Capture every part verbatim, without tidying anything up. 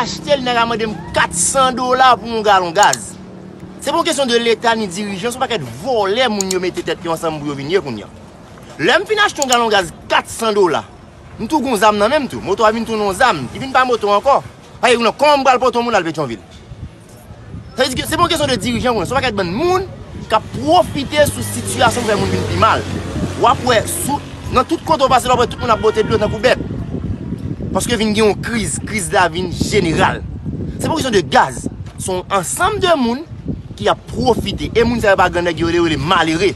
Achte l, nèg la mande m kat san dola pou yon galon gaz. Se pa yon kesyon de Leta ni dirijan, se yon pakèt vòlè moun yo mete tèt yo ansanm pou yo vin ye kounye a. Lè m fin achte yon galon gaz kat san dola, m tou gon zam nan men m tou. Moto a vin tounen yon zam. Li vin pa moto ankò. Paske kounye a, kòman m pral pote yon moun al Petyonvil? Sa vle di ke se pa yon kesyon de dirijan kounye a, se yon pakèt bann moun k ap pwofite sou sitiyasyon pou fè moun vin pi mal. W ap wè sou, nan tout kote w pase la, w ap wè tout moun ap bote dlo tankou bèt. Paske vin gen yon kriz, kriz la vin jeneral. Se pa yon kesyon de gaz, se yon ansanm de moun ki ap pwofite. E moun sa yo pa gran nèg yo, yo rele malere.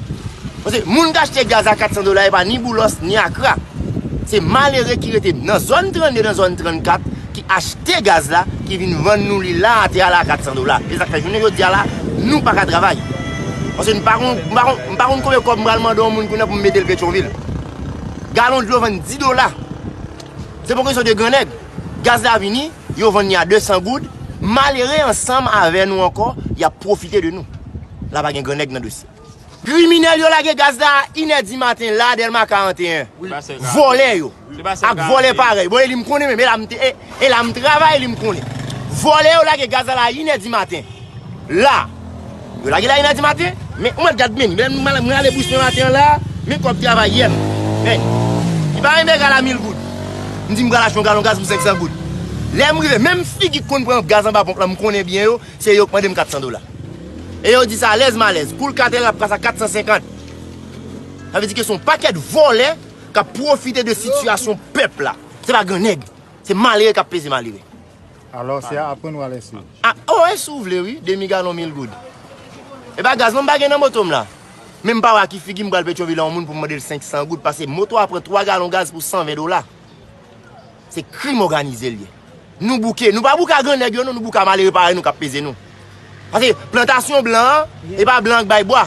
Paske moun k achte gaz a kat san dola, e pa ni Boulos, ni Akra. Se malere ki rete nan zòn trannde, nan zòn trannkat, ki achte gaz la, ki vin vann nou li la, atè a la, a kat san dola. E sa k fè jounen jodi a la, nou pa ka travay. Paske m pa konn, m pa konn, m pa konn konbyen kòb m pral mande yon moun kounye a pou m mete l Petyonvil. Galon dlo vann dis dola. Se pa yon kesyon de gran nèg. Gaz la vini, yo vann li a de san goud. Malere ansanm avè nou ankò, y ap pwofite de nou. La pa gen gran nèg nan dosye. Kriminèl yo lage gaz la a inè di maten la, Dèlma karanteyen. Vòlè yo. Ak vòlè parèy. Bon, e li m konnen menm, e la m te, e, e la m travay, e li m konnen. Vòlè yo lage gaz la a inè di maten. La. Yo lage la a inè di maten, men ou mèt gad men, men mwen, mwen ale bouch mwen maten an la, men kòb travay yè m. Men, li pa yon bègay la mil goud. M di m pral achte yon galon gaz pou senk san goud. Lè m rive, menm figi k konn pran gaz anba ponp lan, m konnen byen yo, se yo k mande m kat san dola. E yo di sa alèz malèz. Kou l ka te la, l ap pase a kat san senkant. Sa vle di ke se yon pakèt vòlè k ap pwofite de sitiyasyon pèp la. Se pa gran nèg. Se malere k ap peze malere. Alò, se a aprann w alèse. A, o, e si w vle, wi, demi galon mil goud. E pa gaz non m pa gen nan moto m la. Men m pa wè a ki figi m pral Petyonvil a yon moun pou m mande l senk san goud, paske moto a pran twa galon gaz pou san ven dola. Se krim òganize l ye. Nou bouke, nou pa bouke a gran nèg yo non, nou bouke a malere parèy nou k ap peze nou. Paske plantasyon blan an, e pa blan an k bay bwa.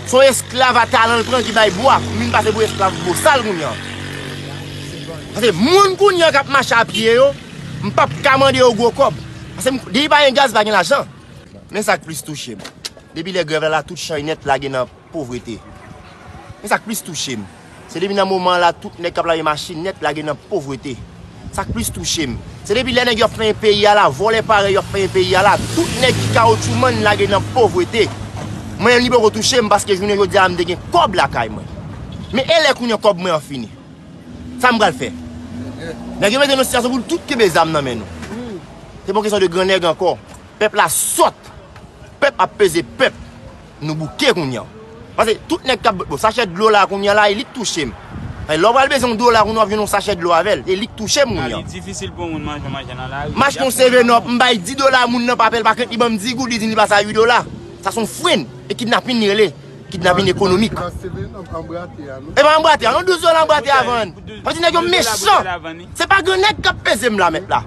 Se yon esklav a talan l pran ki bay bwa, pou vin pase pou esklav bosal kounye a. Paske moun kounye a k ap mache a pye yo, m p ap ka mande yo gwo kòb. Paske m, depi pa gen gaz, pa gen lajan. Men sa k plis touche m. Depi lè grèv la, la tout chay nèt lage nan povrete. Men sa k plis touche m, se depi nan moman an la, tout nèg k ap lave machin nèt lage nan povrete. Sa k plis touche m, se depi lè nèg yo ap fenyen peyi a la, vòlè parèy yo ap fenyen peyi a la, tout nèg ki kawotchoumann lage nan povrete. Mwen menm li poko touche m paske jounen jodi a m te gen kòb lakay mwen. Men e lè kounye a kòb mwen an fini? Sa m pral fè? Nèg yo mete nou nan sitiyasyon pou nou tout kenbe zam nan men nou. Se pa yon kesyon de gran nèg ankò. Pèp la sòt. Pèp ap peze pèp. Nou bouke kounye a. Paske tout nèg k ap, bon, sachè dlo la kounye a la, e li k touche m. Lè w pral bezwen yon dola kounye a, w ap jwenn yon sachè dlo avè l. E li k touche m kounye a. Li difisil pou moun manje, manje nan lari. M achte yon seven up, m bay dis dola moun nan pa pè l, pa krent li ban m dis goud, li di m li pase a uit dola. Sa se yon frenn. E kidnapin li rele. Kidnapin ekonomik. E pa anbrate a non, douz dola anbrate a vann. Sa vle di nèg yo mechan. Se pa gran nèg k ap peze m la, mèt la.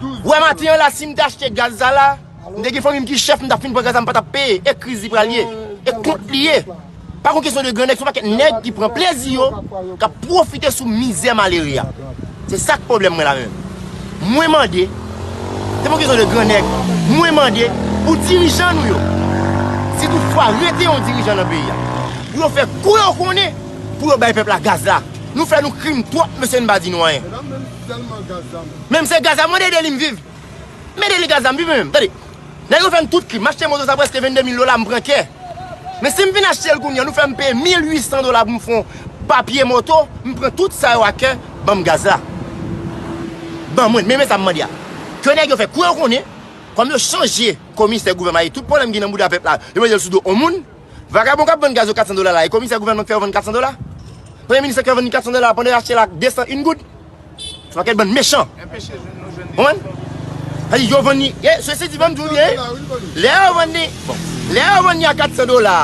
Ou wè maten an la, si m te achte gaz sa la, m te gen fanmi m ki chèf, m t ap fin pran gaz la, m pa t ap peye. E kriz li pral ye. E kont li ye. Pa gon kesyon de gran nèg, se yon pakèt nèg ki pran plezi yo, k ap pwofite sou mizè malere a. Se sa k pwoblèm mwen la menm. Mwen mande, se pa kesyon de gran nèg, mwen mande pou dirijan nou yo, si toutfwa rete yon dirijan nan peyi a, pou yo fè kou yo konnen, pou yo bay pèp la gaz la. Nou fè nou krim twòp, mesye, n pa di nou anyen. Menm se gaz la, mwen ede li m viv. M ede li gaz la, m viv menm. Tande. Nèg yo fè m tout krim. M achte moto sa prèske vennde mil dola, m pran kè. Men si m vin achte l kounye a, nou fè m peye mil uit san dola pou m fè yon papye moto, m pran tout sa yo a kè, ban m gaz la. Ban mwen, men, men sa m mande a. Ke nèg yo fè kou yo konnen, kòm yo chanje komisè gouvènman, e tout pwoblèm ki nan bouda pèp la, yo mete l sou do yon moun. Vagabon k ap vann gaz yo kat san dola la, e komisè gouvènman k fè yo vann kat san dola? Premye minis la k fè yo vann li kat san dola pandan yo achte l a de san un goud? Se pakèt bann mechan. Konprann? Sa di yo vann li, e, se, se di banm di w byen, lè yo vann li, bon, lè yo vann li a kat san dola,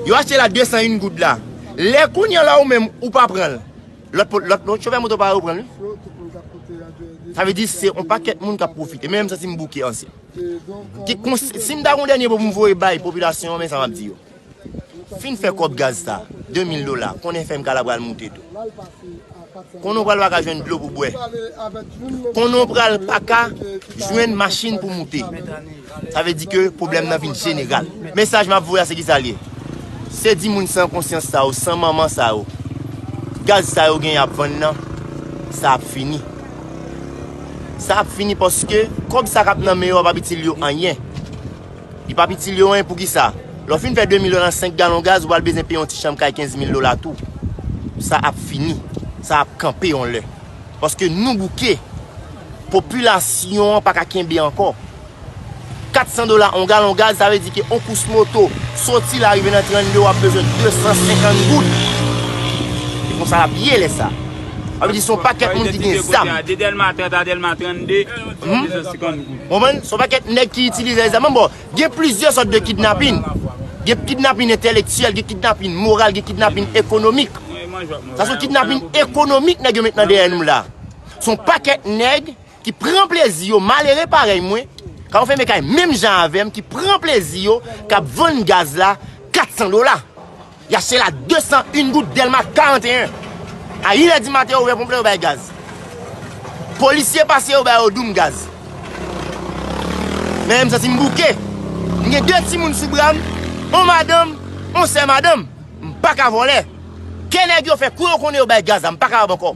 yo achte l a de san un goud la. Lè kounye a la ou menm ou pa pran l, lòt, lòt, lòt chofè moto pa yo pran l, wi. Sa vle di se yon pakèt moun k ap pwofite. Men m santi m bouke ansyen. Ki kons-, si m ta gon dènye mo pou m voye bay popilasyon an, men sa m ap di yo. Fin fè kòb gaz sa, de mil dola, konnen F M K la pral moute tou. Konnen w pral pa ka jwenn dlo pou bwè. Konnen w pral pa ka jwenn machin pou moute. Sa vle di ke pwoblèm nan vin jeneral. Mesaj m ap voye a se kisa l ye? Se di moun san konsyans sa yo, san manman sa yo, gaz sa yo gen y ap vann nan, sa ap fini. Sa ap fini paske kòb sa k ap nan men yo a p ap itil yo anyen. Li p ap itil yo anyen. Poukisa? Lè w fin fè de mil dola nan senk galon gaz, ou pral bezwen peye yon ti chanm kay kenz mil dola tou. Sa ap fini. Sa ap kanpe yon lè. Paske nou bouke. Popilasyon an pa ka kenbe ankò. Kat san dola yon galon gaz, sa vle di ke yon kous moto soti la rive nan trannde, w ap bezwen de san senkant goud. E konsa l ap ye lè sa. Sa vle di se yon pakèt moun ki gen zam. De Dèlma trant a Dèlma trannde, de san senkant goud. Konprann? Se yon pakèt nèg ki itilize zam. Bon, gen plizyè sòt de kidnapin. Gen kidnapin entèlektyèl, gen kidnapin moral, gen kidnapin ekonomik. Sa se yon kidnapin ekonomik nèg yo met nan dèyè nou la. Se yon pakèt nèg ki pran plezi yo, malere parèy mwen, k ap fèmen kay menm jan avè m, ki pran plezi yo, k ap vann gaz la kat san dola. Y achte l a de san en goud Dèlma karannteyen. A inè di maten, yo ouvè ponp la, yo bay gaz. Polisye pase, yo ba yo doum gaz. Men m santi m bouke. M gen de timoun sou bra m, yon madanm, yon sè madanm. M pa ka vòlè. Ke nèg yo fè kou yo konnen yo bay gaz la, m pa kapab ankò.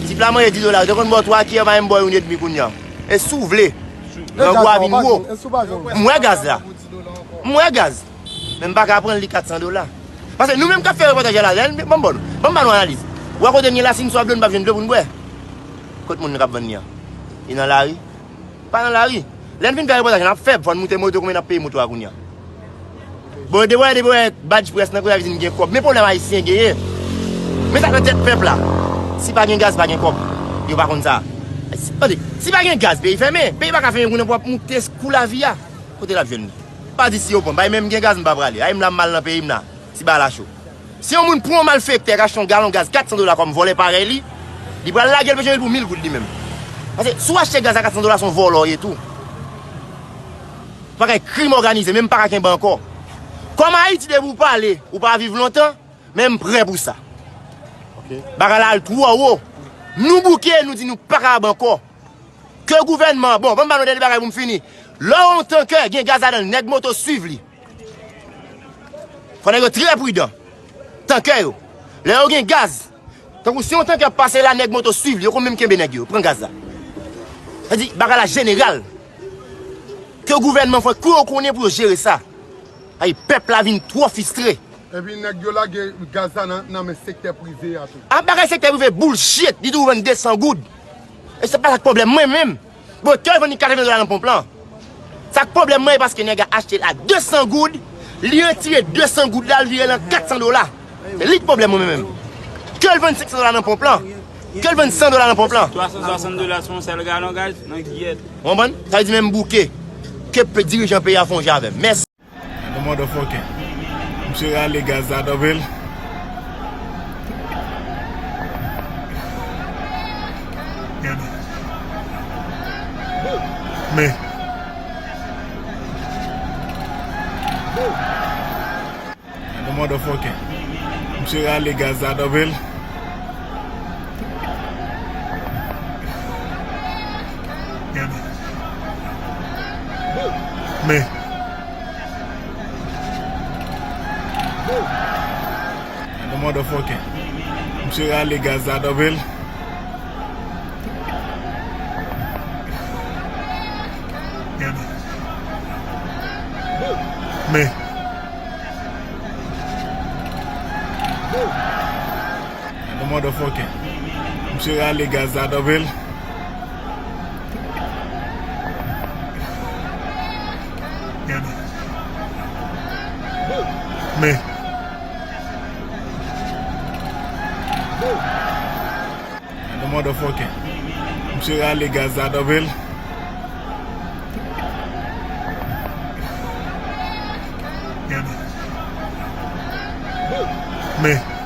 Tip la manje di dola, yo te konn ba w twa kiyè, pa menm ba w youn edmi kounye a. E si w vle, nan gwo a vin wo. M wè gaz la. M wè gaz. Men m pa ka pran li kat san dola. Paske nou menm k ap fè repòtaj la, lè n, ban m ba nou, ban m ba nou analiz. Ou wè kote n ye la, si n swaf dlo, n p ap jwenn dlo pou n bwè. Kot moun nan k ap vann li a? Li nan lari? Pa nan lari. Lè n fin fè repòtaj la, n ap fèb, fò n moute moto, konbyen n ap peye moto a kounye a? Bon, depi w wè, depi w wè badj près nan kounye a, vin gen kòb. Men pwoblèm ayisyen genyen. Men sa k nan tèt pèp la. Si pa gen gaz, pa gen kòb. Yo pa konn sa. Si, tande, si pa gen gaz, peyi fèmen. Peyi pa ka fèmen kounye a pou w ap moute kou lavi a. Kote l ap jwenn li? Pa di si yo pran. Bay menm gen gaz, m pa prale. Ay, m la, m mal nan peyi m la. Ti bagay la cho. Si yon moun pran yon malfektè k achte yon galon gaz kat san dola kòm vòlè parèy li, li pral lage l, bezwen l pou mil goud li menm. Paske si w achte gaz a kat san dola, se yon vòlè w ye tou. Bagay krim òganize, men m pa ka kenbe ankò. Kòm Ayiti, depi w pale, ou pa viv lontan, men m prè pou sa. Bagay la al twò wo. Nou bouke, nou di nou pa kapab ankò. Ke gouvènman, bon, ban m ba nou dènye bagay pou m fini. Lè w wè yon tankè gen gaz ladan l, nèg moto swiv li. Fò nèg yo trè pridan. Tankè yo. Lè yo gen gaz, tankou si yon tankè ap pase la, nèg moto swiv li, yo konn menm kenbe nèg yo, pran gaz la. Sa di, bagay la jeneral. Ke gouvènman fè kou yo konnen pou yo jere sa. Ay, pèp la vin twò fistre. Epi nèg yo lage gaz la nan, nan men sektè prive a tou. A bagay sektè prive bullshit, li toujou vann de san goud. E se pa sa k pwoblèm mwen menm. Bon, ke l vann li katreven dola nan ponp lan. Sa k pwoblèm mwen, e paske nèg la achte l a de san goud, li retire de san goud la, l vire l an kat san dola. Se li k pwoblèm mwen menm. Ke l vann senk san dola nan ponp lan, ke l vann san dola nan ponp lan. Twa san swasant dola sou yon sèl galon gaz nan Giyèt. Ou konprann? Sa vle di menm bouke. Ke pe-, dirijan peyi a fè yon jan avè m. Mèsi. Gade motherfucker. Misye rale gaz la tanpil. Gade. Men. Gade motherfucker. Misye rale gaz la tanpil. Men. Gade motherfucker. Misye rale gaz la tanpil. Men. Gade motherfucker. Misye rale gaz la tanpil. Men. Gade motherfucker. Misye rale gaz la tanpil. Men.